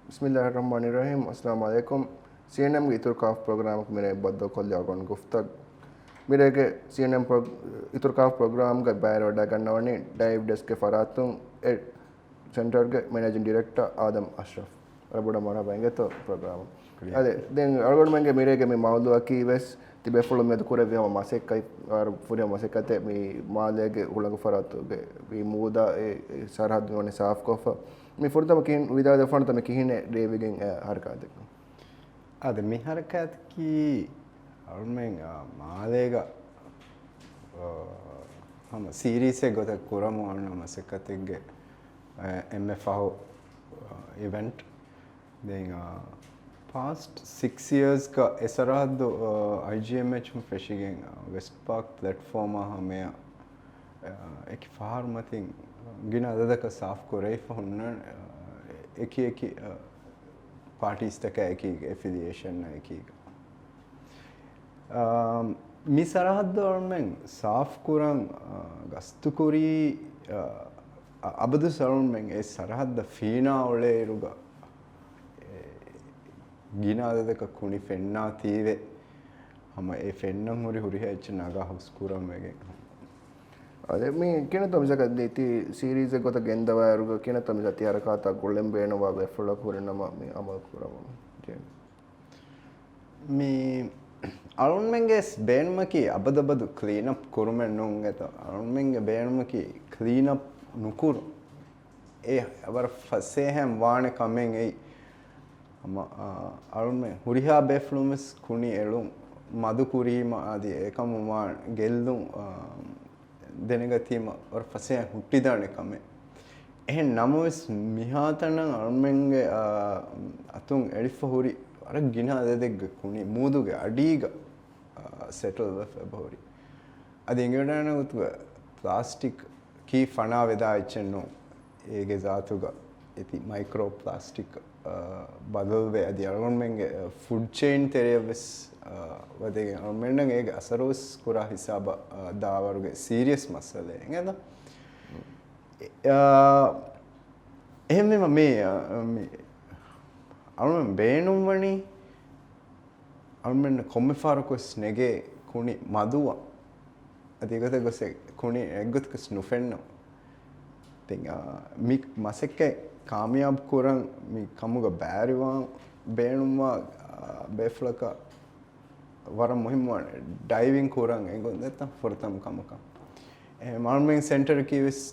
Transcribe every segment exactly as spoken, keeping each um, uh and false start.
ބިސްމިއްލާހި ރަޙްމާނި ރަޙީމް. އައްސަލާމު ޢަލައިކުމް. ސީއެންއެމްގެ އިތުރު ކާފަ ޕްރޮގްރާމަކު މިރޭ ބައްދަލުކޮށްލި އަޅުގަނޑު ގުފްތާ. މިރޭގެ ސީއެންއެމް ޕްރޮ-، އިތުރު ކާފަ ޕްރޮގްރާމްގަ ބައިވެރިވެވަޑައިގަންނަވަނީ ޑައިވް ޑެސްކްގެ ފަރާތުން އެ ސެންޓަރގެ މެނޭޖިން ޑިރެކްޓަރ އާދަމް އަޝްރަފް. ވަރަށް ބޮޑަށް މަރުޙަބާ އިނގޭތޯ ޕްރޮގްރާމަށް. އަދެ، ދެން އަޅުގަނޑުމެންގެ މިރޭގެ މި މައުޟޫޢަކީ ވެސް ތިބޭފުޅުން މިއަދު ކުރެއްވި ހަމަ މަސައްކަތް، ވަރަށް ފުރިހަމަ މަސައްކަތެއް މި މާލޭގެ ހުޅަނގު ފަރާތުގެ މި މޫދާ އެ، އެ ސަރަހައްދު މިވަނީ ސާފުކޮށްފަ. މި ފުރަތަމަ ކިހިން ވިދާޅުވެފާނެތަ މި ކިހިނެއް ރޭވިގެން އެ ހަރަކާތެއް؟ އާދެ، މި ހަރަކާތަކީ އަޅުމެން، އާ، މާލޭގަ، އާ، ހަމަ ސީރީސެއް ގޮތަށް ކުރަމުން އަންނަ މަސައްކަތެއްގެ، އާ، އެންމެ ފަހު، އާ، އިވެންޓް. ދެން، އާ، ޕާސްޓް ސިކްސް އިޔާސްގަ އެ ސަރަހައްދު، އާ، އައިޖީއެމްއެޗުން ފެށިގެން، އާ، ވެސްޓް ޕާކް ޕްލެޓްފޯމާ ހަމަޔަށް، އާ، އެކި ފަހަރު މަތިން ގިނަ އަދަދަކަށް ސާފު ކުރެވިފަ ހުންނަން، އާ، އެކި އެކި، އާ، ޕާޓީސްތަކާ އެކީގަ، އެފިލިއޭޝަންއާ އެކީގަ. އާ، މި ސަރަހައްދު އަޅުމެން ސާފުކުރަން، އާ، ގަސްތުކުރީ، އާ، އަ-، އަބަދުސް އަޅުމެން އެ ސަރަހައްދަށް ފީނާ އުޅޭއިރުގަ، އެ، ގިނަ އަދަދަކަށް ކުނި ފެންނާތީވެ، ހަމަ އެ ފެންނަން ހުރި ހުރިހާ އެއްޗެއް ނަގާ ހުސްކުރަން ވެގެން. އަދެ، މި ކިނަތޯ މިސާލަކަށް ދީތީ ސީރީޒެއް ގޮތަށް ގެންދަވާއިރުގަ ކިނަތޯ މިސާ ތި ހަރަކާތާ ގުޅެން ބޭނުންވާ ބޭފުޅަކު ހުރި ނަމަ މި އަމަލު ކުރަމުން ޖެހޭ. މި އަޅުންމެންގެ ބޭނުމަކީ އަބަދަބަދު ކްލީންއަޕް ކުރުމެއް ނޫން އެތަ؟ އަޅުންމެންގެ ބޭނުމަކީ ކްލީންއަޕް ނުކުރުން. އެ ވަރަށް ފަސޭހައިން ވާނެ ކަމެއް އެއީ. ހަމަ، އާ، އަޅުންމެން ހުރިހާ ބޭފުޅުން ވެސް ކުނި އެޅުން، މަދު ކުރީމަ އަދި އެކަމުން ވާން ގެއްލުން، އާ، ދެނެގަތީމަ ވަރަށް ފަސޭހައިން ހުއްޓިދާނެ ކަމެއް. އެހެން ނަމަވެސް މިހާތަނަށް އަޅުމެންގެ، އާ، އަތުން އެޅިފަ ހުރި ވަރަށް ގިނަ އަދަދެއްގެ ކުނި މޫދުގެ އަޑީގަ، އާ، ސެޓްލް ވެފަ އެބަހުރި. އަދި އެނގިވަޑައިގަންނަ ގޮތުގަ ޕްލާސްޓިކް ކީ ފަނާ ވެދާ އެއްޗެއް ނޫން. އޭގެ ޒާތުގަ އެތި މައިކްރޯ ޕްލާސްޓިކް، އާ، ބަދަލުވެ އަދި އަޅުގަނޑުމެންގެ، އާ، ފުޑް ޗެއިން ތެރެއަށް ވެސް، އާ، ވަދެގެން އަޅުމެންނަށް އޭގެ އަސަރު ވެސް ކުރާ ހިސާބަށް، އާ، ދާވަރުގެ ސީރިއަސް މައްސަލައެއް އެނގޭތަ؟ އާ، އެހެންވީމަ މި، އާ، މި އަޅުމެން ބޭނުންވަނީ އަޅުމެންނަށް ކޮންމެ ފަހަރަކުވެސް ނެގޭ ކުނި މަދުވާ. އަދި އެގޮތަށް ގޮސް އެ ކުނި އެއްގޮތަކަސް ނުފެންނަ. ތިން، އާ، މި މަސައްކަތް ކާމިޔާބު ކުރަން މި ކަމުގަ ބައިވެރިވާން ބޭނުންވާ، އާ، ބޭފުޅަކަށް ވަރަށް މުހިއްމުވާނެ ޑައިވިން ކުރަން އެނގުން ދެއްތަ ފުރަތަމަ ކަމަކަށް. އެ މަރުމިން ސެންޓަރަކީ ވެސް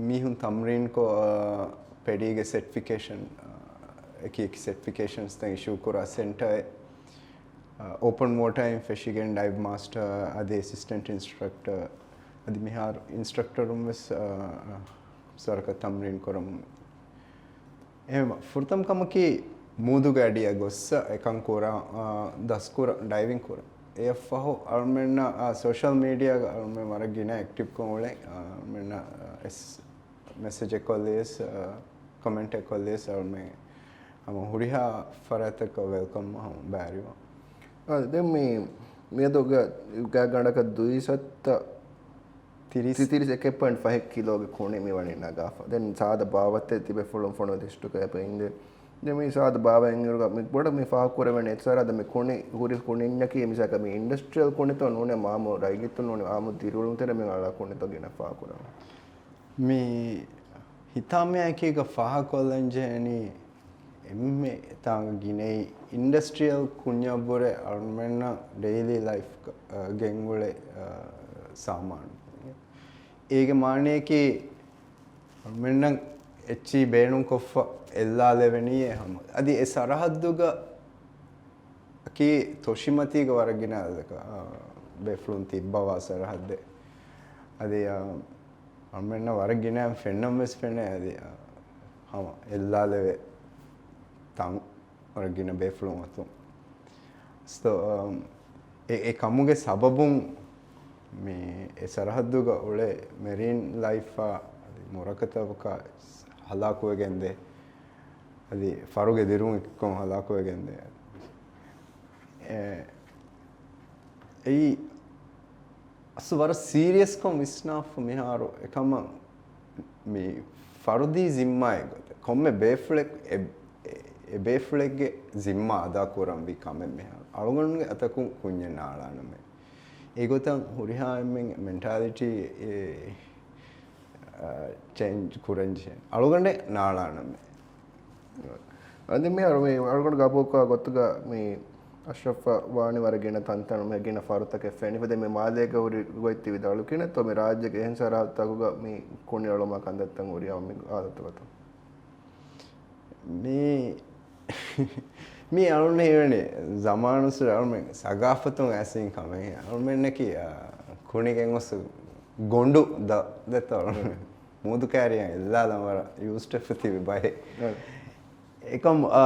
މީހުން ތަމްރީންކޮށް، އާ، ޕެޑީގެ ސެޓްފިކޭޝަން، އާ، އެކި އެކި ސެޓްފިކޭޝަންސްތައް އިޝޫ ކުރާ ސެންޓަރެއް، އާ، އޯޕަން ވޯޓައިން ފެށިގެން ޑައިވް މާސްޓަރ އަދި އެސިސްޓެންޓް އިންސްޓްރަކްޓަރ އަދި މިހާރު އިންސްޓްރަކްޓަރުން ވެސް، އާ، ސަރަކަށް ތަމްރީން ކުރަމުން. އެހެން ފުރަތަމަ ކަމަކީ މޫދުގެ އަޑިއަށް ގޮއްސަ އެކަން ކުރާ، އާ، ދަސްކުރަ، ޑައިވިން ކުރަ. އެއަށްފަހު އަޅުމެންނަށް، އާ، ސޯޝަލް މީޑިއާގަ އަޅުމެން ވަރަށް ގިނަ އެކްޓިވްކަން އުޅެ، އާ، އަޅުމެންނަށް، އާ، އެސް މެސެޖެއް ކޮށްލިޔަސް، އާ، ކޮމެންޓެއް ކޮށްލިޔަސް އަޅުމެން ހަމަ ހުރިހާ ފަރާތަކަށް ވެލްކަމް ހަމަ ބައިވެރިވާ. އާ، ދެން މި، މިއަދު ގަ-، ގާތްގަނޑަކަށް ދުއިސައްތަ ތިރީސް. ތިރީސް އެކެއް ޕޮއިންޓް ފަހެއް ކިލޯގެ ކުނި މި ވަނީ ނަގާފަ. ދެން ސާދަ ބާވަތެއް ތިބޭފުޅުން ފޮނުވި ދިށުގަ އެބަ އިނދެ. ދެން މި ސާދަ ބާވަތް އިން އިރުގަ މި ބޮޑަށް މި ފާހަގަ ކުރެވޭނެ އެއް ސަރަހައްދަށް މި ކުނި ހުރި ކުނިންނަކީ މިސާލަކަށް މި އިންޑަސްޓްރިއަލް ކުނިތޯ ނޫނޭ މާމު ރައްޔިތުން ނޫނީ އާއްމު ދިރިއުޅުންތެރޭ މި އަޅާ ކުނިތޯ ގިނަ ފާހަގަ ކުރަން. މި ހިތާމަޔާއެކީގަ ފާހަގަކޮށްލަން ޖެހެނީ އެންމެ ތާނގަ ގިނައީ އިންޑަސްޓްރިއަލް ކުންޏަށްވުރެ އަޅުމެންނަށް ޑެއިލީ ލައިފްގަ، އަ، ގެންގުޅޭ، އަ، ސާމާނު. އޭގެ މާނަޔަކީ އަޅުމެންނަށް އެއްޗިހި ބޭނުންކޮށްފަ އެއްލާލެވެނީއޭ ހަމަ. އަދި އެ ސަރަހައްދުގަ އަކީ ތޮށިމަތީގަ ވަރަށް ގިނަ، އަ، ބޭފުޅުން ތިއްބަވާ ސަރަހައްދެއް. އަދި، އަ، އަޅުމެންނަށް ވަރަށް ގިނައިން ފެންނަން ވެސް ފެނޭ. އަދި، އަ، ހަމަ އެއްލާލެވޭ ތަން ވަރަށް ގިނަ ބޭފުޅުން އަތުން. ސޯ، އަ، އެ، އެ ކަމުގެ ސަބަބުން މި އެ ސަރަހައްދުގަ އުޅޭ މެރީން ލައިފާ އަދި މުރަކަތަބަކާ ހަލާކުވެގެންދޭ. އަދި ފަރުގެ ދިރުން އެއްކޮށް ހަލާކުވެގެންދޭ. އެ، އެއީ އަސްލު ވަރަށް ސީރިއަސްކޮށް ވިސްނާފަ މިހާރު އެކަމަށް މި ފަރުދީ ޒިންމާއެއް ގޮތަށް ކޮންމެ ބޭފުޅެއް އެ، އެ، އެ ބޭފުޅެއްގެ ޒިންމާ އަދާ ކުރަން ވީ ކަމެއް މިހާރު. އަޅުގަނޑުގެ އަތަކުން ކުންޏެއް ނާޅާނަމޭ. އެގޮތަށް ހުރިހާ އެންމެން މެންޓާލިޓީ އެ، އަ، ޗެންޖް ކުރަން ޖެހޭ. އަޅުގަނޑެއް ނާޅާނަމޭ. އަދި މިހާރު މި އަޅުގަނޑު ގަބޫލުކުރާ ގޮތުގަ މި އަޝްރަފް ވާނީ ވަރަށް ގިނަ ތަންތަނުން މި ގިނަ ފަރުތަކެއް ފެނިފަދަ މި މާލޭގަ ހުރި ގޮތް ތި ވިދާޅު ކިނެތޯ މި ރާއްޖޭގެ އެހެން ސަރަހައްދުތަކުގަ މި ކުނި އަޅުމާ ކަންތައްތައް ހުރިހާ މި ހާލަތުގަތަ؟ މި، މި އަޅުން ހީވަނީ ޒަމާނުސުރެ އަޅުމެން ސަގާފަތުން އައިސް ކަމެއް. އަޅުމެންނަކީ، އާ، ކުނިގެން ގޮސް ގޮނޑު ދަ-، ދެތޯ އަޅުމެން. މޫދު ކާރިއަށް އެއްލާލަން ވަރަށް ޔޫސްޑް އެފް ތިބި ބަހެއް. އެކަމް، އާ،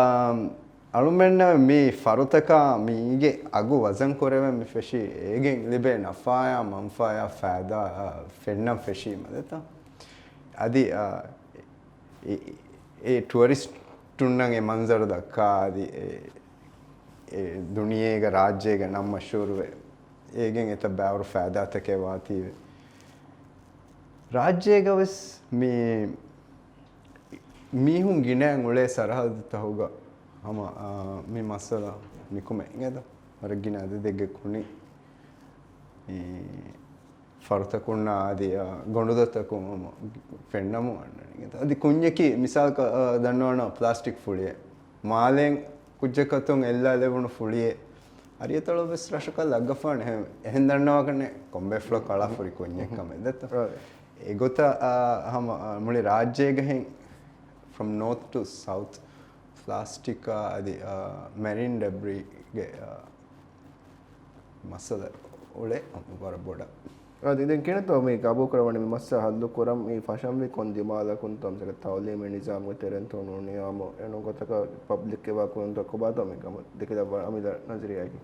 އަޅުމެންނަށް މި ފަރުތަކާ މީގެ އަގު ވަޒަން ކުރެވެން މި ފެށީ އޭގެން ލިބޭ ނަފާޔާ މަންފާޔާ ފައިދާ، އާ، ފެންނަން ފެށީމަ ދެތޯ. އަދި، އާ، އެ، އެ ޓުއަރިސްޓުންނަށް އެ މަންޒަރު ދައްކާ އަދި އެ، އެ ދުނިޔޭގަ ރާއްޖޭގަ ނަން މަޝްހޫރުވެ، އޭގެން އެތައް ބައިވަރު ފައިދާތަކެއް ވާތީވެ. ރާއްޖޭގަ ވެސް މި މީހުން ގިނައިން އުޅޭ ސަރަހައްދުތަކުގަ ހަމަ، އާ، މި މައްސަލަ ނިކުމެ އިނގޭތަ؟ ވަރަށް ގިނަ އަދަދެއްގެ ކުނި މި ފަރުތަކުންނާ އަދި، އާ، ގޮނޑުދޮށްތަކުން ހަމަ ފެންނަމުން އަންނަނީ. އަދި ކުންޏަކީ މިސާލަކަށް، އާ، ދަންނަވަން ޕްލާސްޓިކް ފުޅިއެއް. މާލޭން ކުއްޖަކަށް އެއްލާލެވުނު ފުޅިއެއް. އަރިއަތޮޅު ވެސް ރަށަކަށް ލައްގަފާނެ. އެހެން، އެހެން ދަންނަވާކަށް ކޮންބޭފުޅަކު އަޅާފަ ހުރި ކުންޏެއް ކަމެއް ދެތޯ. ރައިޓް. އެގޮތަށް، އާ، ހަމަ، އާ، މުޅި ރާއްޖޭގަހެން from north to south ޕްލާސްޓިކާ އަދި، އާ، މެރިން ޑެބްރީގެ، އާ، މައްސަލަ އުޅޭ ވަރަށް ބޮޑަށް. އަދި ދެން ކިނެތޯ މި ގަބޫލު ކުރައްވަނީ މި މައްސަލަ ހައްލު ކުރަން މި ފަށަންވީ ކޮން ދިމާލަކުންތޯ؟ މިސާލަކަށް ތައުލީމީ ނިޒާމުގެ ތެރެއިންތޯ ނޫނީ އާއްމު އެނޫން ގޮތަކަށް ޕަބްލިކް އެވާ ކުރުންތޯ ކޮބާތޯ މި ކަމަށް ދެކިލައްވާ އަމިއްލަ ނަޒަރިއްޔާއަކީ؟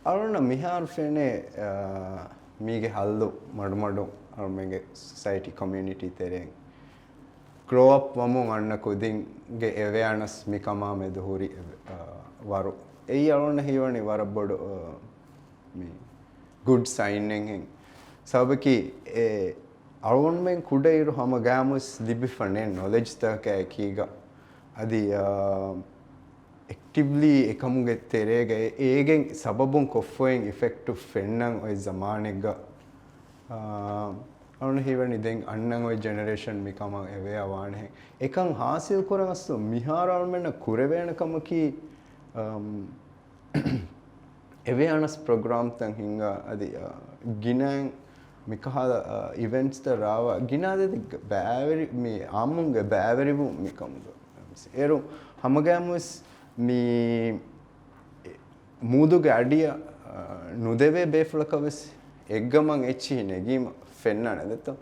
އަޅުންނަށް މިހާރު ފެނޭ، އާ، މީގެ ހައްލު މަޑުމަޑުން އަޅުމެންގެ ސޮސައިޓީ ކޮމިއުނިޓީ ތެރެއިން ގްރޯ އަޕް ވަމުން އަންނަ ކުދިންގެ އެވެއަނަސް މިކަމާ މެދު ހުރި، އާ، ވަރު. އެއީ އަޅުންނަށް ހީވަނީ ވަރަށް ބޮޑު، އާ، މި ގުޑް ސައިންއެއްހެން. ސަބަބަކީ އެ އަޅުގަނޑުމެން ކުޑައިރު ހަމަ ގާމުސް ލިބިފަ ނެތް ނޮލެޖްތަކާ އެކީގަ. އަދި، އާ، އެކްޓިވްލީ އެކަމުގެ ތެރޭގަ އެ-، އޭގެން ސަބަބުން ކޮށްފައި އިފެކްޓު ފެންނަން އޮތް ޒަމާނެއްގަ، އާ، އަޅުން ހީވަނީ ދެން އަންނަން އޮތް ޖެނެރޭޝަން މިކަމަށް އެވެއަ ވާނެހެން. އެކަން ހާސިލް ކުރަން އަސްލު މިހާރު އަޅުމެންނަށް ކުރެވޭނެ ކަމަކީ، އަމް، އެވެއަނަސް ޕްރޮގްރާމްތައް ހިންގާ އަދި، އާ، ގިނައިން މިކަހަލަ، އާ، އިވެންޓްސްތައް ރާވާ ގިނަ އަދަދެއްގަ ބައިވެރި-، މި އާއްމުންގެ ބައިވެރިވުން މިކަމުގަ. އޭރު ހަމަގައިމުވެސް މި މޫދުގެ އަޑިއަށް، އާ، ނުދެވޭ ބޭފުޅަކަށް ވެސް އެއްގަމަށް އެއްޗިހި ނެގީމަ ފެންނާނެ ދެއްތޯ.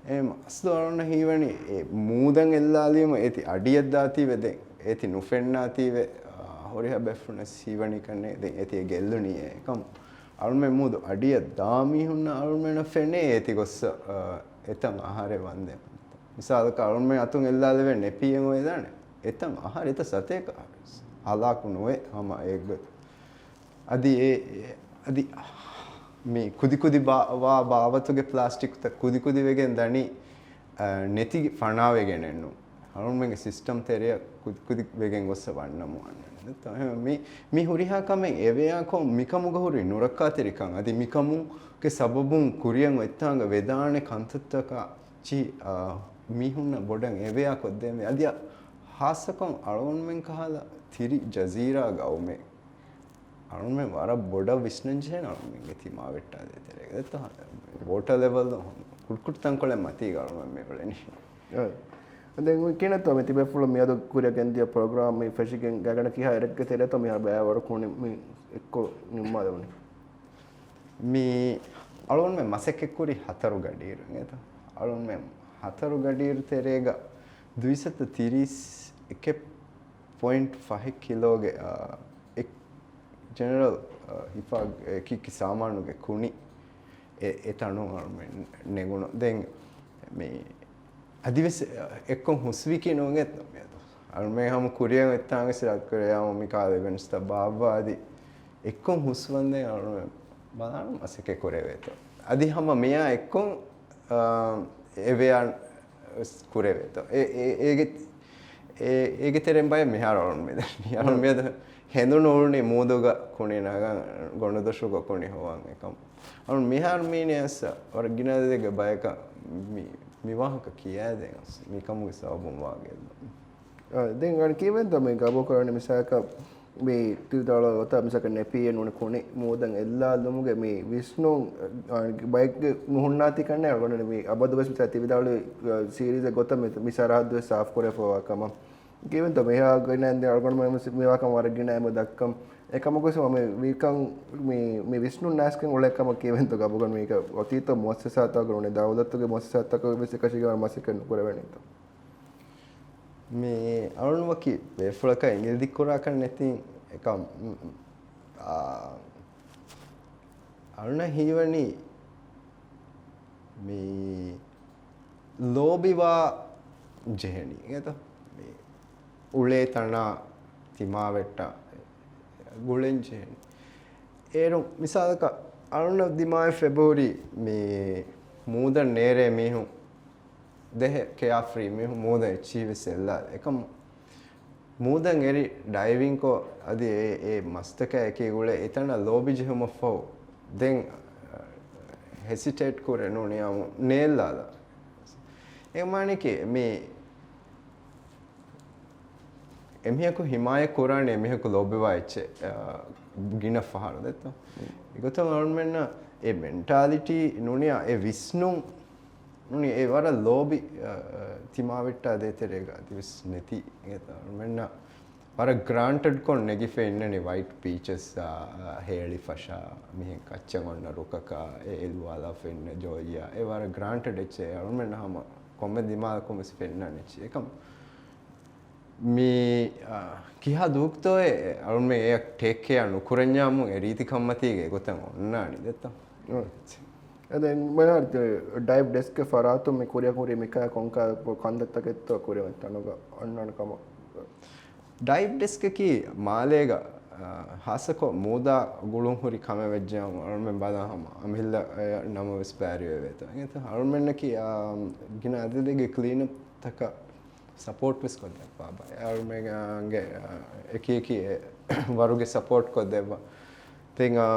އެހެން އަސްލު އަޅުންނަށް ހީވަނީ އެ މޫދަށް އެއްލާލީމަ އޭތި އަޑިއަށް ދާތީވެ ދެން އޭތި ނުފެންނާތީވެ، އާ، ހުރިހާ ބޭފުޅުން ވެސް ހީވަނީ ކަންނޭ ދެން އޭތި އެ ގެއްލުނީ އެކަމު. އަޅުމެން މޫދު އަޑިއަށް ދާ މީހުންނަށް އަޅުމެންނަށް ފެނޭ އޭތި ގޮއްސަ، އާ، އެތަން އަހަރެއް ވަންދެން. މިސާލަކަށް އަޅުމެން އަތުން އެއްލާލެވޭ ނެޕީއެއް އޮވެދާނެ. އެތަން އަހަރެއް އެތައް ސަތޭކަ އަހަރެއް. ހަލާކު ނުވޭ ހަމަ އެއްގޮތް. އަދި އެ، އެ، އަދި މި ކުދިކުދި ބާ-، ވާ ބާވަތުގެ ޕްލާސްޓިކްތައް ކުދިކުދި ވެގެން ދަނީ، އަ، ނެތި ފަނާވެގެނެއްނު. އަޅުމެންގެ ސިސްޓަމް ތެރެއަށް ކުދިކުދި ވެގެން ގޮއްސަ ވަންނަމު އަންނަން. މި، މި ހުރިހާ ކަމެއް އެވެއާކޮށް މިކަމުގަ ހުރި ނުރައްކާތެރިކަން އަދި މިކަމުގެ ސަބަބުން ކުރިއަށް އޮތްތާނގަ ވެދާނެ ކަންތައްތަކާ ޗި، އާ، މީހުންނަށް ބޮޑަށް އެވެއާ ކޮށްދޭންވެ. އަދި އަ، ހާއްސަކޮށް އަޅުގަނޑުމެން ކަހަލަ ތިރި ޖަޒީރާ ގައުމެއް. އަޅުމެން ވަރަށް ބޮޑަށް ވިސްނަންޖެހޭނެ އަޅުމެންގެ ތިމާވެއްޓާލޭ ތެރޭގަ. ވޯޓަ ލެވަލް ކުޑަކުޑަ ތަންކޮޅެއް މަތީގަ އަޅުމެން މި އުޅެނީ. އަ، ދެން ކިނެތޯ މި ތިބޭފުޅުން މިއަދު ކުރިއަށް ގެންދިޔަ ޕްރޮގްރާމް މި ފެށިގެން ގާތްގަނޑަކަށް ކިހާ އެރެއްގެ ތެރޭތޯ މިހާރު ބައިވަރު ކުނި މި އެއްކޮށް ނިންމާލެވުނީ؟ މި އަޅުގަނޑުމެން މަސައްކަތްކުރީ ހަތަރު ގަޑިއިރު އިނގޭތަ؟ އަޅުގަނޑުމެން ހަތަރު ގަޑިއިރު ތެރޭގަ ދުއިސައްތަ ތިރީސް އެކެއް ޕޮއިންޓް ފަހެއް ކިލޯގެ، އާ، އެ ޖެނެރަލް، އާ، ހިފާ އެކި އެކި ސާމާނުގެ ކުނި އެ، އެ ތަނުން އަޅުމެން ނެގުނު. ދެން މި އަދިވެސް އެއްކޮށް ހުސްވީކީ ނޫން އެއް އަޅުމެން ހަމަ ކުރިއަށް އޮތްތާނގަސް ރަތްކުރެޔާމު މި ކާލަ އިވެންޓްސްތައް ބާއްވާ އަދި އެއްކޮށް ހުސްވަންދެން އަޅުމެން ބަލާނަން މަސައްކަތް ކުރެވޭތޯ. އަދި ހަމަ މިއާ އެއްކޮށް، އާ، އެވެއާން ކުރެވޭތޯ. އެ، އެ، އޭގެ އޭ، އޭގެ ތެރެއިން ބައެއް މިހާރު އަޅުން މި-، މި-، އަޅުން މިއަދު ހެނދުނު އުޅުނީ މޫދުގަ ކުނި ނަގަން ގޮނޑުދޮށުގަ ކުނި ހޮވަން އެކަމް. އަޅުން މިހާރު މީނެ އައްސަ ވަރަށް ގިނަ އަދަދެއްގެ ބަޔަކަށް މި، މި ވާހަކަ ކިޔާދޭން އައްސަ މިކަމުގެ ސަބަބުން ވާ ގެއްލުން. އާ، ދެން އަން ކީވެންތޯ މި ގަބޫ ކުރަނީ މިސާލަކަށް މި ތި ވިދާޅުވާ ގޮތަށް މިސާލަކަށް ނެޕީއެއް ނޫނީ ކުނި މޫދަށް އެއްލާލުމުގެ މި ވިސްނުން، އާ، ބައެއްގެ ނުހުންނާތީ ކަންނޭ އަޅުގަނޑު މި އަބަދުވެސް މިސާ ތި ވިދާޅުވި، އާ، ސީރީޒެއް ގޮތަށް މި، މި ސަރަހައްދުވެސް ސާފް ކުރެފަވާ ކަމަށް. ކީވެންތޯ މިހާ ގިނަ އަޅުގަނޑު މި، މިވާކަން ވަރަށް ގިނަ އެމެ ދައްކަން. އެކަމަކުވެސް މި ވީކަން މި، މި ވިސްނުން ނާސްކިން އުޅޭ ކަމަށް ކީވެންތޯ ގަބޫގަން މީކަ އޮތީތޯ މުއައްސަސާތަކުގަ ނޫނީ ދައުލަތުގެ މުއައްސަސާތަކުގަ ވެސް އެކަށީގެން މަސައްކަތް ނުކުރެވެނީތޯ؟ މި އަޅުން ވަކި ބޭފުޅަކަށް އިނގިލި ދިއްކުރާކަށް ނެތިން އެކަމް، އާ، އަޅުނަށް ހީވަނީ މި ލޯބިވާ ޖެހެނީ އޭތަ؟ މި އުޅޭ ތަނާ ތިމާވެއްޓާ ގުޅެން ޖެހެނީ. އޭރު މިސާލަކަށް އަޅުނަށް ދިމާވެފަ އެބަހުރި މި މޫދަށް ނޭރޭ މީހުން ދެހެ ކެއާ ފްރީ މީހުން މޫދަށް އެއްޗިހި ވެސް އެއްލާ އެކަމް މޫދަށް އެރި ޑައިވިންކޮށް އަދި އެ، އެ މަސްތަކާ އެކީ ގުޅޭ އެތަނަށް ލޯބި ޖެހުމަށްފަހު ދެން ހެސިޓޭޓް ކުރެ ނޫނިއްޔާމު ނޭއްލާލާ. އެ މާނައަކީ މި އެމީހަކު ހިމާޔަތް ކުރާނެ އެމީހަކު ލޯބިވާ އެއްޗެއް، އާ، ގިނަ ފަހަރު ދެއްތޯ. އެގޮތަށް އަޅުމެންނަށް އެ މެންޓާލިޓީ ނޫނިއްޔާ އެ ވިސްނުން ނޫނީ އެ ވަރަށް ލޯބި، އަ، ތިމާވެއްޓާ ދޭތެރޭގަ އަދިވެސް ނެތި. އަޅުމެންނަށް ވަރަށް ގްރާންޓެޑްކޮށް ނެގިފަ އިންނަނީ ވައިޓް ޕީޗަސް، އަ، ހޭޅި ފަށާ، މިހެން ކައްޗަށް އޮންނަ ރުކަކާ، އެ އެލުވާލާފަ އިންނަ ޖޯއްޔާ، އެ ވަރަށް ގްރާންޓެޑް އެއްޗެއް. އަޅުމެންނަށް ހަމަ ކޮންމެ ދިމާލަކުން ވެސް ފެންނަން އެއްޗެއް. އެކަމް މި، އާ، ކިހާ ދުވަހަކުތޯއޭ އަޅުމެން އެއަށް ޓޭކް ކެއާ ނުކުރަންޏާމު އެ ރީތި ކަންމަތީގެ އެގޮތަށް އޮންނާނީ ދެއްތޯ؟ އަ، އަދެ މަޔާ ޑައިވް ޑެސްކް ފަރާތުން މި ކުރިއަށް ހުރި މިކާ ކޮންކާ ކަންތައްތަކެއްތޯ ކުރިއަށް ތަނުގަ އޮންނާނެ ކަމަށް. ޑައިވް ޑެސްކަކީ މާލޭގަ، އާ، ހާއްސަކޮށް މޫދާ ގުޅުން ހުރި ކަމެއް ވެއްޖެ އަޅުމެން ބަލާ ހަމަ އަމިއްލަ އެ ނަމަށް ވެސް ބައިވެރިވެވޭތޯ. އެގޮތަށް އަޅުމެންނަކީ، އާ، ގިނަ އަދަދެއްގެ ކްލީނަޕް ތަކަށް ސަޕޯޓް ވެސް ކޮށްދެއްވާ ބައެއް. އަޅުމެންގެ، އާ، އެކި އެކި އެ ވަރުގެ ސަޕޯޓް ކޮށްދެއްވާ. ތިން، އާ،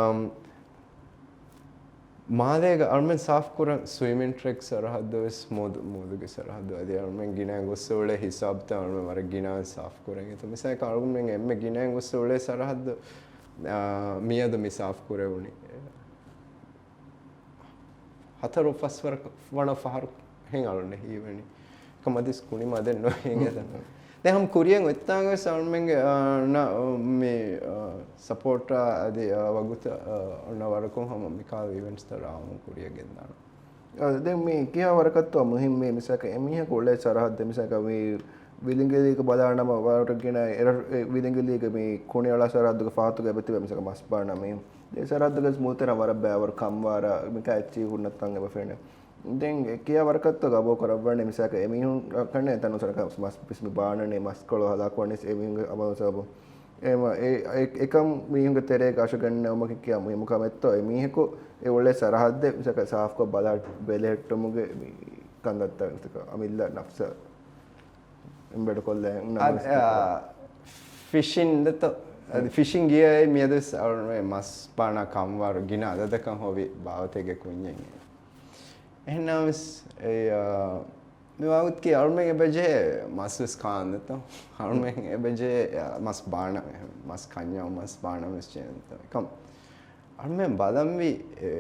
މާލޭގަ އަޅުމެން ސާފް ކުރަން ސްވިމިން ޓްރެކް ސަރަހައްދު ވެސް މޫދު، މޫދުގެ ސަރަހައްދު. އަދި އަޅުމެން ގިނައިން ގޮއްސަ އުޅޭ ހިސާބުތައް އަޅުމެން ވަރަށް ގިނައިން ސާފް ކުރަން. އެތަ މިސާލަކަށް އަޅުމެން އެންމެ ގިނައިން ގޮއްސަ އުޅޭ ސަރަހައްދު، އާ، މިއަދު މި ސާފް ކުރެވުނީ. ހަތަރު ފަސް ވަރަ-، ވަނަ ފަހަރު ހެން އަޅުން ހީވަނީ. ކަމަދިސް ކުނި މަދެއް ނުވޭ އެތަން. ދެ ހަމަ ކުރިއަށް އޮތްތާނގަ ވެސް އަޅުމެންގެ، އާ، ނަ-، މި، އާ، ސަޕޯޓާ އަދި، އާ، ވަގުތަށް، އާ، އޮންނަ ވަރަކުން ހަމަ މިކާލް އިވެންޓްސްތައް ރާވަމުން ކުރިއަށް ގެންދާނަ. އާ، ދެން މި ކިހާ ވަރަކަށްތޯ މުހިންމީ މިސާކަ އެމީހަކު އުޅޭ ސަރަހައްދެއް މިސާކަ މި ވިލިނގިލީގަ ބަލާނަމަ ވަރަށް ގިނަ އެރަށް، އެ ވިލިނގިލީގެ މި ކުނިއަޅާ ސަރަހައްދުގެ ފަހަތުގަ އެބަތިބެ މިސާކަ މަސް ބާނަ މީހުން. ދެ ސަރަހައްދުގަ މޫތެރަ ވަރަށް ބައިވަރު ކަންވާރަ މިކާ އެއްޗިހި ހުންނަ ތަން އެބަ ފެނޭ. ދެން ކިޔާ ވަރަކަށްތޯ ގަބޫ ކުރައްވަނީ މިސާކަ އެމީހުން ކަންނޭ ތަނު ސަރަކަ މަސް ބިސް މި ބާނަނީ މަސްކޮޅު ހަލާކުވަނީސް އެމީހުންގެ އަމަލު ސަބަބުން. އެމަ-، އެ-، އެ-، އެކަން މީހުންގެ ތެރޭގަ އަށުގަންނަވުމަކީ ކިޔާ މުހިއްމު ކަމެއްތޯ؟ އެ މީހަކު އެ އުޅޭ ސަރަހައްދެއް މިސާކަ ސާފްކޮށް ބަލާ ބެލެހެއްޓުމުގެ މި ކަންތައްތައް މިސާކަ އަމިއްލަ ނަފްސަށް އެމްބެޑް ކޮށްލަ އަދި، އާ، ފިޝިން ދެތޯ؟ އަދި ފިޝިން ގިޔައޭ މިއަދުވެސް އަޅުން މަސް ބާނާ ކަންވާރު ގިނަ އަދަދަކަށް ހޮވި ބާވަތެއްގެ ކުންޏެއް. އެހެންނަމަވެސް އެ، އާ، މި ވަގުތު އަޅުމެން އެބަޖެހޭ މަސްވެސް ކާން ދެތޯ؟ އަޅުމެން އެބަޖެހޭ، އާ، މަސް ބާނަމެ، މަސް ކަންޏާ މަސް ބާނަމެސް ޖެހޭ ދެތޯ؟ އެކަމް އަޅުމެން ބަލަންވީ، އެ،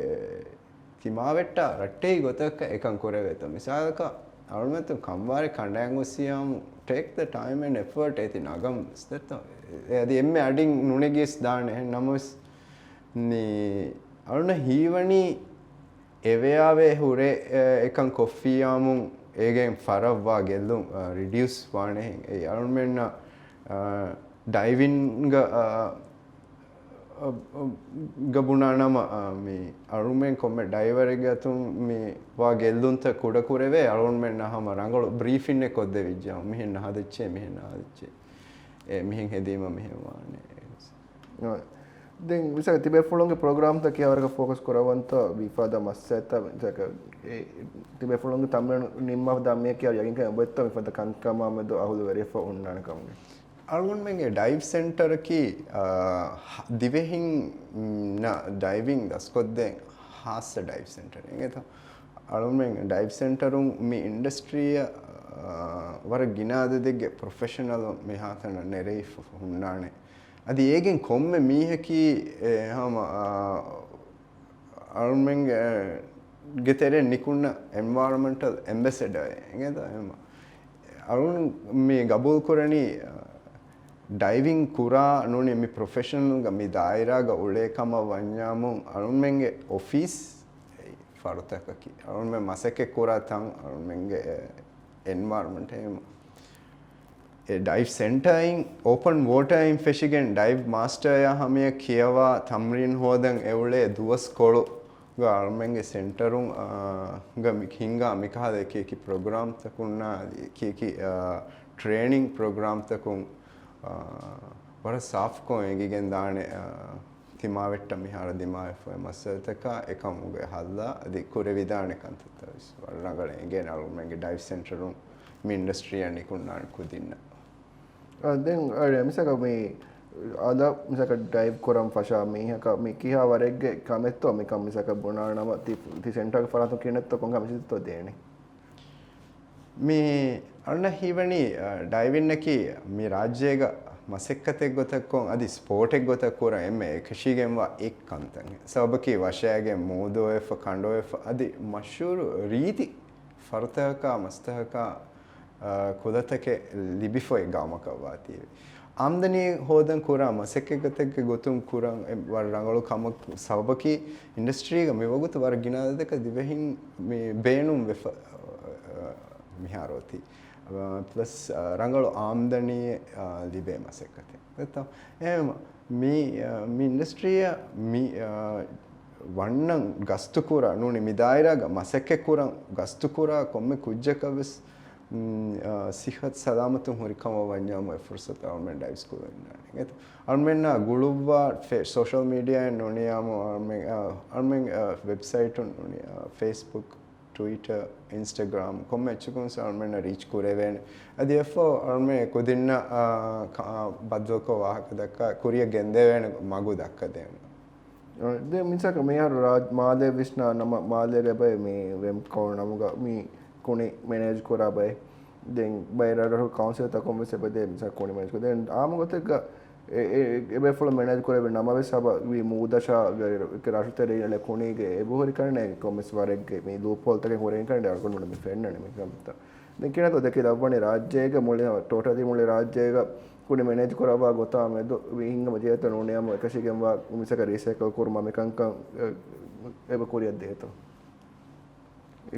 ތިމާވެއްޓާ ރައްޓެހި ގޮތަކަށް އެކަން ކުރެވޭތޯ؟ މިސާލަކަށް އަޅުމެންތު ކަންވާރެއް ކަނޑައަން ގޮސްސިޔާމު ޓޭކް ދަ ޓައިމް އެންޑް އެފަރޓް އޭތި ނަގަން ވެސް ދެތޯ؟ އެ، އަދި އެންމެ އަޑިން ނުނެގިޔަސް ދާނެ. އެހެން ނަމަވެސް މި އަޅުނަށް ހީވަނީ އެވެޔާވޭ ހުރެ، އެ، އެކަން ކޮށްފިއްޔާމުން އޭގެން ފަރަށްވާ ގެއްލުން، އަ، ރިޑިއުސް ވާނެހެން. އެ އަޅުމެންނަށް، އަ، ޑައިވިންގ، އަ، އަ، އަ، ގަ ބުނާނަމަ، އަ، މި އަޅުމެން ކޮންމެ ޑައިވަރެއްގެ އަތުން މި ވާ ގެއްލުންތައް ކުޑަކުރެވޭ އަޅުމެންނަށް ހަމަ ރަނގަޅު ބްރީފިންއެއް ކޮށްދެވިއްޖެ. މިހެން ނަހަދެއްޗޭ، މިހެން ނަހަދެއްޗޭ. އެ، މިހެން ހެދީމަ މިހެން ވާނެ. އަ، ދެން މިސާލަކަށް ތިބޭފުޅުންގެ ޕްރޮގްރާމްތައް ކިހާވަރަކަށް ފޯކަސް ކުރަވަންތޯ މިފަދަ މައްސަލަތައް މިސާލަކަށް އެ ތިބޭފުޅުންގެ ތަމްރީނު ނިންމާފަ ދާ މިއަކީ ޔަގީންކަން އެބައޮތްތޯ މިފަދަ ކަންކަމާ މެދު އަހުލުވެރިވެފަ ހުންނާނެ ކަމުގެ. އަޅުގަނޑުމެންގެ ޑައިވް ސެންޓަރަކީ، އާ، ހ-، ދިވެހިންނަށް ޑައިވިން ދަސްކޮށްދޭން ހާއްސަ ޑައިވް ސެންޓަރެއް އިނގޭތޯ. އަޅުމެން ޑައިވް ސެންޓަރުން މި އިންޑަސްޓްރީއަށް، އާ، ވަރަށް ގިނަ އަދަދެއްގެ ޕްރޮފެޝަނަލުން މިހާތަނަށް ނެރެވިފަ ހުންނާނެ. އަދި އޭގެން ކޮންމެ މީހަކީ އެ ހަމަ، އާ، އަޅުމެންގެ، ގެ ތެރެއިން ނިކުންނަ އެންވަޔަރަމެންޓަލް އެމްބެސެޑަރ އެނގޭތޯ އެހެން. އަޅުން މި ގަބޫލު ކުރަނީ، އާ، ޑައިވިން ކުރާ ނޫނީ މި ޕްރޮފެޝަނަލްގަ މި ދާއިރާގަ އުޅޭ ކަމަށް ވަންޏާމު އަޅުމެންގެ އޮފީސް ފަރުތަކަކީ އަޅުމެން މަސައްކަތް ކުރާ ތަން އަޅުމެންގެ އެންވަޔަރަމެންޓް އެ ޑައިވް ސެންޓަރއިން އޯޕަން ވޯޓަރއިން ފެށިގެން ޑައިވް މާސްޓަރޔާ ހަމަޔަށް ކިޔަވާ ތަމްރީން ހޯދަން އެއުޅޭ ދުވަސްކޮޅު ގަ އަޅުމެންގެ ސެންޓަރުން، އާ، ގަ މި ހިންގާ މިކަހަލަ އެކި އެކި ޕްރޮގްރާމްތަކުންނާ އަދި އެކި އެކި، އާ، ޓްރޭނިން ޕްރޮގްރާމްތަކުން، އާ، ވަރަށް ސާފުކޮށް އެނގިގެން ދާނެ، އާ، ތިމާވެއްޓަށް މިހާރު ދިމާވެފައި މައްސަލަތަކާ އެކަމުގެ ހައްލާ އަދި ކުރެވިދާނެ ކަންތައްތައް ވެސް ވަރަށް ރަނގަޅަށް އެނގޭނެ އަޅުމެންގެ ޑައިވް ސެންޓަރުން މި އިންޑަސްޓްރީއަށް ނިކުންނާނެ ކުދިންނަށް. އާ، ދެން އަޅެ މިސަކަ މި އަދަ މިސަކަ ޑައިވް ކުރަން ފަށާ މީހަކަށް މި ކިހާ ވަރެއްގެ ކަމެއްތޯ މިކަން މިސަކަ ބުނާ ނަމަ ތި، ތި ސެންޓަރގެ ފަރާތުން ކިހިނެއްތޯ ކޮންކަމެއްތޯ ދޭނެ؟ މި އަންނަ ހީވަނީ، އަ، ޑައިވިންއަކީ މި ރާއްޖޭގަ މަސައްކަތެއް ގޮތަށް ކޮން އަދި ސްޕޯޓެއް ގޮތަށް ކުރަން އެންމެ އެކަށީގެންވާ އެއް ކަންތައް. ސަބަބަކީ ވަށައިގެން މޫދު އޮވެފަ، ކަނޑު އޮވެފަ އަދި މަޝްހޫރު ރީތި ފަރުތަކަކާ މަސްތަކަކާ، އާ، ކުލަތަކެއް ލިބިފައި ގައުމަކަށް ވާތީވެ. އާމްދަނީ ހޯދަން ކުރާ މަސައްކަތްގެ ގޮތުން ކުރަން އެ ވަރަށް ރަނގަޅު ކަމަށް ސަބަބަކީ އިންޑަސްޓްރީގަ މިވަގުތު ވަރަށް ގިނަ އަދަދަކަށް ދިވެހިން މި ބޭނުން ވެފަ، އާ، މިހާރު އޮތީ. އާ، ޕްލަސް، އާ، ރަނގަޅު އާމްދަނީ، އާ، ލިބޭ މަސައްކަތެއް. ދެއްތޯ؟ އެހެން މި، އާ، މި އިންޑަސްޓްރީއަށް މި، އާ، ވަންނަން ގަސްތުކުރާ ނޫނީ މި ދާއިރާގަ މަސައްކަތް ކުރަން ގަސްތުކުރާ ކޮންމެ ކުއްޖަކަށް ވެސް، މް، އާ، ސިއްހަތު ސަލާމަތުން ހުރި ކަމަށް ވަންޏާމު އެ ފުރުސަތު އަޅުމެން ޑައިވް ސްކޫލަށް އިންނާނެ. އަޅުމެންނާ ގުޅުއްވާ ފެ-، ސޯޝަލް މީޑިއާއިން ނޫނިޔާމު އަޅުމެން، އާ، އަޅުމެން، އާ، ވެބްސައިޓުން ނޫނި، އާ، ފޭސްބުކް، ޓުވިޓަރ، އިންސްޓަގްރާމް ކޮންމެ އެއްޗަކުން ވެސް އަޅުމެންނަށް ރީޗް ކުރެވޭނެ. އަދި އެއަށްފަހު އަޅުމެން ކުދިންނަށް، އާ، ކަ-، އާ، ބައްދަލުކޮށް ވާހަކަ ދައްކާ ކުރިއަށް ގެންދެވޭނެ މަގު ދައްކަދޭނެ. އަ، ދެން މިސާލަކަށް މިހާރު ރާ-، މާލޭ ވިސްނާ ނަމަ، މާލޭގަ އެބައި މި ވެމްކޯ ނަމުގަ މި ކުނި މެނޭޖް ކުރާ ބައެއް. ދެން ބައެއް ރަށްރަށު ކައުންސިލްތަކުން ވެސް އެބަދޭ މިސާ ކުނި މެނޭޖް ކުރާ. ދެން އާއްމު ގޮތެއްގަ އެ، އެ، އެބޭފުޅުން މެނޭޖް ކުރެވި ނަމަވެސް އެބަ މި މޫދަށާ ރަށުތެރެއިން އެޅޭ ކުނީގެ އެބަހުރި ކަންނޭ ކޮންމެސް ވަރެއްގެ މި ލޫޕްހޯލްތަކެއް ހުރެގެން ކަންނޭ އަޅުގަނޑުމެން މި ފެންނަނީ މި ކަންތައް. ދެން ކިނަތޯ ދެކި ލައްވަނީ ރާއްޖޭގެ މުޅި ޓޯޓަލީ މުޅި ރާއްޖޭގަ ކުނި މެނޭޖް ކުރައްވާ ގޮތާ މެދު މި ހިނގަމަ ޖެހޭތޯ ނޫނިޔާމު އެކަށީގެންވާ މިސަކަ ރީސައިކަލް ކުރުމާ މިކަންކަން އެ، އެބަ ކުރިއަށް ދޭތޯ؟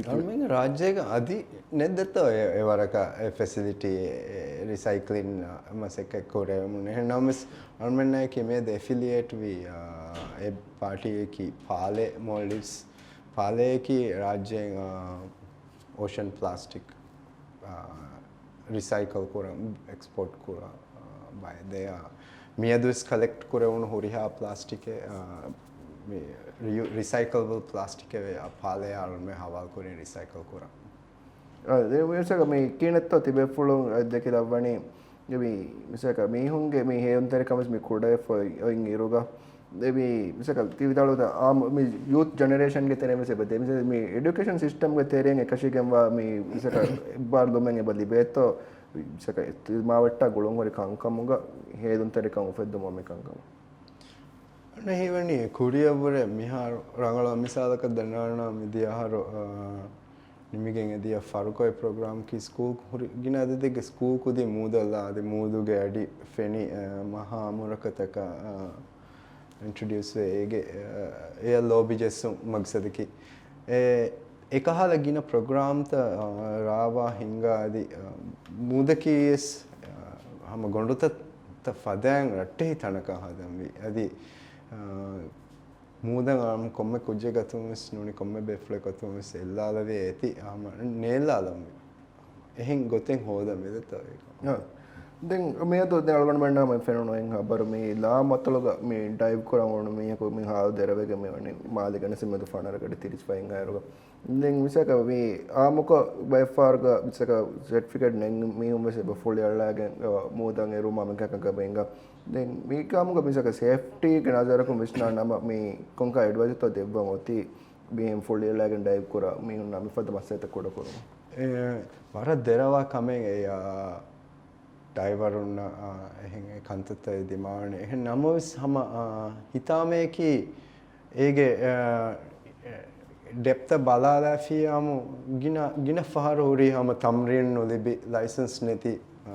އަޅުމެން ރާއްޖޭގަ އަދި ނެއްދެތޯ އެ، އެ ވަރަކަށް އެ ފެސިލިޓީ އެ، އެ ރިސައިކްލިން މަސައްކަތް ކުރެވެމުން. އެހެން ނަމަވެސް އަޅުމެންނާއެކީ މިއަދު އެފިލިއޭޓް ވި، އާ، އެ ޕާޓީއަކީ ޕާލޭ މޯލްޑިވްސް. ޕާލޭއަކީ ރާއްޖޭން، އާ، އޯޝަން ޕްލާސްޓިކް، އާ، ރިސައިކަލް ކުރަން، އެކްސްޕޯޓް ކުރާ، އާ، ބައެއް ދެއަ. މިއަދުވެސް ކަލެކްޓް ކުރެވުނު ހުރިހާ ޕްލާސްޓިކެއް، އާ، މި ރިޔު-، ރިސައިކަލްބަލް ޕްލާސްޓިކެއް ވެ، އާ، ޕާލޭއާ އަޅުމެން ހަވާލު ކުރިން ރިސައިކަލް ކުރަން. އާ، ދެ މިސަކަ މި ކީނެއްތޯ ތިބޭފުޅުން ދެކިލައްވަނީ މި މިސަކަ މީހުންގެ މި ހޭލުންތެރިކަމަސް މި ކުޑައެފަ އޮތް އިރުގަ ދެ މި މިސަކަ ތި ވިދާޅުވިތާ އާ މި ޔޫތް ޖެނެރޭޝަންގެ ތެރެއިން ވެސް އެބަ ދެ މި އެޑިއުކޭޝަން ސިސްޓަމްގެ ތެރެއިން އެކަށީގެންވާ މި މިސަކަ އެއްބާރުލުމެއް އެބަ ލިބޭތޯ މިސަކަ ތިމާވެއްޓާ ގުޅުން ހުރި ކަންކަމުގަ ހޭލުންތެރިކަން އުފެއްދުމަށް މި ކަންކަމަށް. އަނެއް ހީވަނީ ކުރިއަށްވުރެ މިހާރު ރަނގަޅަށް މިސާލަކަށް ދަންނާނަން މިދިޔަ އަހަރު، އާ، ނިމިގެން އެދިޔަ ފަރުކޮއެ ޕްރޮގްރާމަކީ ސްކޫލް ހުރި ގިނަ އަދަދެއްގެ ސްކޫލް ކުދިން މޫދަށްލާ އަދި މޫދުގެ އަޑި ފެނި، އާ، މަހާ އަމުރަކަތަކަށް، އާ، އިންޓްރޮޑިއުސްވެ އޭގެ، އާ، އެއަށް ލޯބި ޖެއްސުން މަގްސަދަކީ. އެ، އެކަހަލަ ގިނަ ޕްރޮގްރާމްތައް، އާ، ރާވާ ހިންގާ އަދި، އާ، މޫދަކީ ވެސް، އާ، ހަމަ ގޮނޑުތައް ތައް ފަދައިން ރައްޓެހި ތަނަކަށް ހަދަންވީ. އަދި، އާ، މޫދަށް އާ، ކޮންމެ ކުއްޖެއް ގަތުން ވެސް ނޫނީ ކޮންމެ ބޭފުޅެއް ގަތުން ވެސް އެއްލާލަވޭ އޭތި ހަމަ ނޭއްލާލަންވީ. އެހެން ގޮތެއް ހޯދަން ވެދެތޯ އޭ؟ އާ. ދެން މިއަދު ދެ އަޅުގަނޑުމެންނާ މި ފެނުނު އެއް ހަބަރު މި ލާމަތޮޅުގަ މި ޑައިވް ކުރަން އުޅުނު މީހަކު މި ހާލު ދެރަވެގެން މި ވަނީ މާލެ ގަނެސިމެދު ފަނަރަ ގަޑި ތިރީސް ފަހެއް އަހަރުގަ. ދެން މިސާކަށް މި އާއްމުކޮށް ބައެއްފަހަރުގަ މިސާކަށް ސެޓްފިކެޓް ނެން މީހުން ވެސް އެބަ ފުޅި އަޅާގެން އަ، މޫދަށް އެރުމާ މިކަކަކަށް ބެނގ. ދެން މި ކަމުގަ މިސާކަށް ސޭފްޓީގެ ނަޒަރަކުން ވިސްނާ ނަމަ މި ކޮންކަހަލަ އެޑްވައިޒްތޯ ދެއްވަން އޮތީ މީހުން ފުޅި އަޅާގެން ޑައިވް ކުރާ މީހުންނާ މިފަދަ މައްސަލަތައް ކުޑަކުރުމަށް؟ އެ، ވަރަށް ދެރަވާ ކަމެއް އެއީ، އާ، ޑައިވަރުންނަށް، އާ، އެހެން އެ ކަންތައްތައް ދިމާވަނީ. އެހެން ނަމަވެސް ހަމަ، އާ، ހިތާމަޔަކީ އޭގެ، އާ، ޑެޕްތަށް ބަލާލާފިޔާމު ގިނަ، ގިނަ ފަހަރު ހުރީ ހަމަ ތަމްރީން ނުލިބި، ލައިސަންސް ނެތި، އާ،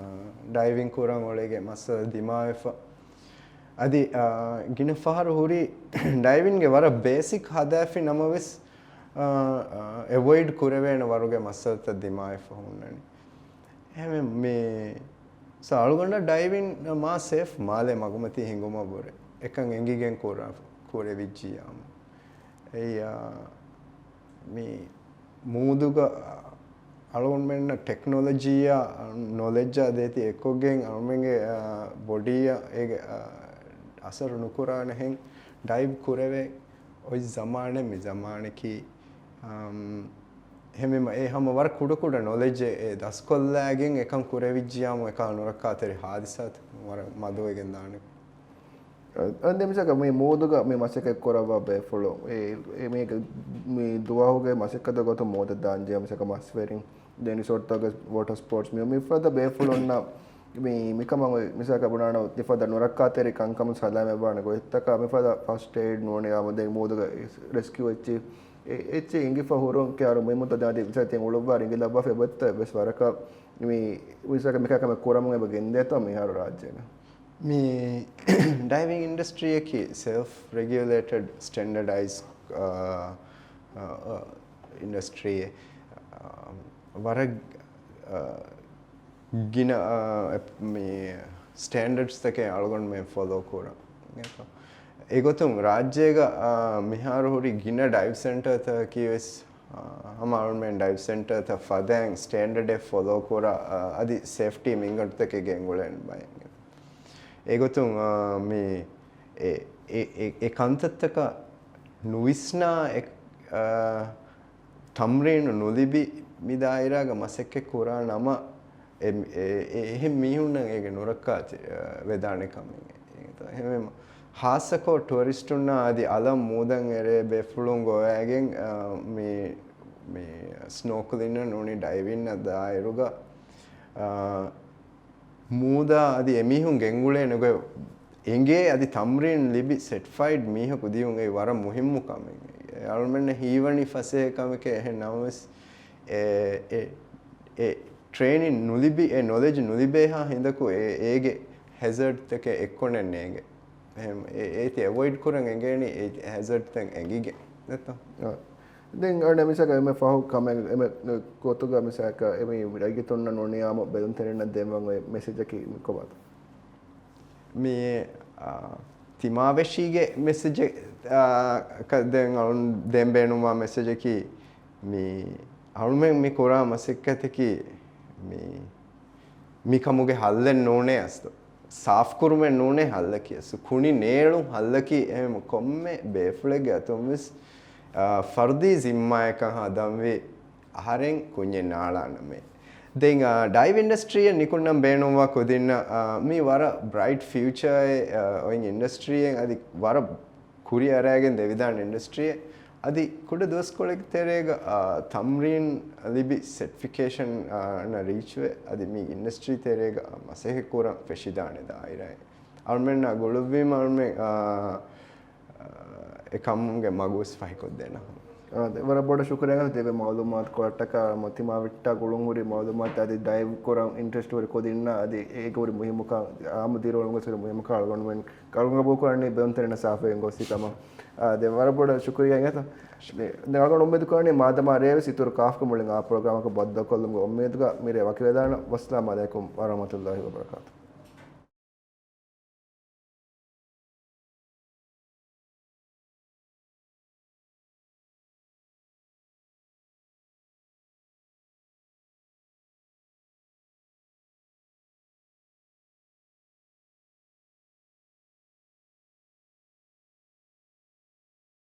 ޑައިވިން ކުރަން އުޅޭގެ މައްސަލަ ދިމާވެފަ. އަދި، އާ، ގިނަ ފަހަރު ހުރީ ޑައިވިންގެ ވަރަށް ބޭސިކް ހަދާފި ނަމަވެސް، އާ، އާ، އެވޮއިޑް ކުރެވޭނެ ވަރުގެ މައްސަލަތައް ދިމާވެފަ ހުންނަނީ. އެހެންވެ، މި ސަ އަޅުގަނޑަށް ޑައިވިން މާ ސޭފް މާލެ މަގުމަތީ ހިނގުމަށްވުރެ އެކަން އެނގިގެން ކުރ-، ކުރެވިއްޖިއްޔާމު. އެއްޔާ، މި މޫދުގަ އަޅުގަނޑުމެންނަށް ޓެކްނޮލޮޖީއާ ނޮލެޖްއާ ދޭތި އެއްކޮށްގެން އަޅުމެންގެ، އާ، ބޮޑީއަށް އޭގެ، އާ، އަސަރު ނުކުރާނެހެން ޑައިވް ކުރެވޭ އޮތް ޒަމާނެއް މި ޒަމާނަކީ. އަމް، އެހެންވީމަ އެ ހަމަ ވަރަށް ކުޑަކުޑަ ނޮލެޖެއް އެ ދަސްކޮށްލާގެން އެކަން ކުރެވިއްޖިއްޔާމު އެކާ ނުރައްކާތެރި ހާދިސާތައް ވަރަށް މަދުވެގެން ދާނެ. އަ، އަދި މިސާކަށް މި މޫދުގަ މި މަސައްކަތް ކުރައްވާ ބޭފުޅުން އެ، އެ މީގެ މި ދުވަހުގެ މަސައްކަތުގެ ގޮތުން މޫދަށް ދާންޖެހޭ މިސާކަށް މަސްވެރިން، ދެން ރިސޯޓްތަކުގެ ވޮޓަރ ސްޕޯޓްސް މި، މިފަދަ ބޭފުޅުންނަށް މި، މިކަމަށް އޮތް މިސާކަށް ބުނާނަ މިފަދަ ނުރައްކާތެރި ކަންކަމުން ސަލާމަތްވާނެ ގޮތްތަކާ މިފަދަ ފަސްޓް އެއިޑް ނޫނީ އާމު ދެން މޫދުގެ ރެސްކިއު އެއްޗި، އެ، އެއްޗެއް އިނގިފަ ހުރުން ކިޔާރު މުހިއްމު ތަދާ ދި މިސާ ތިން އުޅުއްވާ ރިނގިލައްވާފަ އެބައްތަ އެއްވެސް ވަރަކަށް މި މިސާކަށް މިކަކަމެ ކުރަމުން އެބަ ގެންދޭތޯ މިހާރު ރާއްޖޭގަ؟ މި ޑައިވިން އިންޑަސްޓްރީއަކީ ސެލްފް ރެގިއުލޭޓެޑް ސްޓެންޑަޑައިޒް، އާ، އާ، އާ، އިންޑަސްޓްރީއެއް، އާ، ވަރަށް، އާ، ގިނަ، އާ، އެ، މި ސްޓޭންޑަޑްސްތަކެއް އަޅުގަނޑުމެން ފޮލޯ ކުރަން. އެގޮތުން ރާއްޖޭގަ، އާ، މިހާރު ހުރި ގިނަ ޑައިވް ސެންޓަރތަކަކީ ވެސް، އާ، ހަމަ އަޅުމެން ޑައިވް ސެންޓަރތައް ފަދައިން ސްޓޭންޑަޑެއް ފޮލޯ ކުރާ، އާ، އަދި ސޭފްޓީ މިންގަނޑުތަކެއް ގެންގުޅެން ބައެއް. އެގޮތުން، އާ، މި އެ، އެ، އެ، އެ ކަންތައްތަކަށް ނުވިސްނާ އެ، އާ، ތަމްރީނު ނުލިބި މި ދާއިރާގަ މަސައްކަތް ކުރާ ނަމަ، އެ، އެ، އެ، އެހެން މީހުންނަށް އޭގެ ނުރައްކާތެ-، އަ، ވެދާނެ ކަމެއް. އެހެންވީމަ، ހާއްސަކޮށް ޓުއަރިސްޓުންނާ އަދި އަލަށް މޫދަށް އެރޭ ބޭފުޅުން ގޮވައިގެން، އަ، މި، މި ސްނޯކްލިންއަށް ނޫނީ ޑައިވިންއަށް ދާއިރުގަ، އަ، މޫދާ އަދި އެމީހުން ގެންގުޅޭ ނުގޮތް އެނގޭ އަދި ތަމްރީން ލިބި ސެޓްފައިޑް މީހަކު ދިޔުން އެއީ ވަރަށް މުހިއްމު ކަމެއް. އަޅުމެންނަށް ހީވަނީ ފަސޭހަ ކަމެކޭ އެހެން ނަމަވެސް އެ، އެ، އެ ޓްރޭނިން ނުލިބި، އެ ނޮލެޖް ނުލިބޭހާ ހިނދަކު އެ، އޭގެ ހެޒަރޑްތަކެއް އެއްކޮނެއް ނޭނގެ. އެހެން އެ، އޭތި އެވޮއިޑް ކުރަން އެނގޭނީ އެ ހެޒަރޑްތައް އެނގިގެން. ނެތޯ؟ އާ. ދެން އަނެއް މިސާކަށް އެންމެ ފަހު ކަމެއް، އެންމެ ގޮތުގަ މިސާކަށް އެމީ ރައްޔިތުންނަށް ނޫނީ އާއްމު ބެލުންތެރިންނަށް ދޭން އޮތް މެސެޖަކީ ކޮބާތަ؟ މި، އާ، ތިމާވެށީގެ މެސެޖެއް، އާ، ކަ-، ދެން އަޅުން ދޭން ބޭނުންވާ މެސެޖަކީ މި އަޅުމެން މި ކުރާ މަސައްކަތަކީ މި މިކަމުގެ ހައްލެއް ނޫނޭ އަސްލު. ސާފްކުރުމެއް ނޫނޭ ހައްލަކީ އަސްލު. ކުނި ނޭޅުން ހައްލަކީ އެހެން ކޮންމެ ބޭފުޅެއްގެ އަތުން ވެސް، އާ، ފަރުދީ ޒިންމާއަކަށް ހަދަންވީ އަހަރެން ކުންޏެއް ނާޅާނަމޭ. ދެން، އާ، ޑައިވް އިންޑަސްޓްރީއަށް ނިކުންނަން ބޭނުންވާ ކުދިންނަށް، އާ، މީ ވަރަށް ބްރައިޓް ފިއުޗާއެއް، އާ، އޮތް އިންޑަސްޓްރީއެއް އަދި ވަރަށް ކުރިއަރައިގެން ދެވިދާނެ އިންޑަސްޓްރީއެއް. އަދި ކުޑަ ދުވަސްކޮޅެއްގެ ތެރޭގަ، އާ، ތަމްރީން ލިބި ސެޓްފިކޭޝަން، އާ، އަށް ރީޗްވެ، އަދި މި އިންޑަސްޓްރީ ތެރޭގަ މަސައްކަތް ކުރަން ފެށިދާނެ ދާއިރާއެއް. އަޅުމެންނާ ގުޅުއްވީމަ އަޅުމެން، އާ، އާ، އެ ކަމުގެ މަގުވެސް ފަހިކޮށްދޭނަ. އާ، ދެ-، ވަރަށް ބޮޑަށް ޝުކުރިއްޔާ ދެވޭ މައުލޫމާތު ކޮޅަށްޓަކާ ތިމާ ވެއްޓާ ގުޅުން ހުރި މައުލޫމާތު އަދި ޑައިވް ކުރަން އިންޓްރެސްޓް ހުރި ކުދިންނަށް އަދި އޭގެ ހުރި މުހިއްމުކަން، އާއްމު ދިރިއުޅުމުގެ ހުރި މުހިއްމުކަން އަޅުގަނޑުމެން ކަޅުނގަ ބޯކުރަނީ ބެލުންތެރިންނަށް ސާފުވެގެން ގޮސް ކަމަށް. އާ، ދެ ވަރަށް ބޮޑަށް ޝުކުރިއްޔާ އިނގޭތަ؟ ދެ، ދެ އަޅުގަނޑު އުއްމީދު ކުރަނީ މާދަމާ ރޭވެސް އިތުރު ކާފަކު މުޅިން އާ ޕްރޮގްރާމަކަށް ބައްދަލުކޮށްލުމުގެ އުއްމީދުގަ މިރޭ ވަކިވެލާނަން. ވައްސަލާމް އަލައިކުމް ވަރަހްމަތުﷲ ވަބަރަކާތު.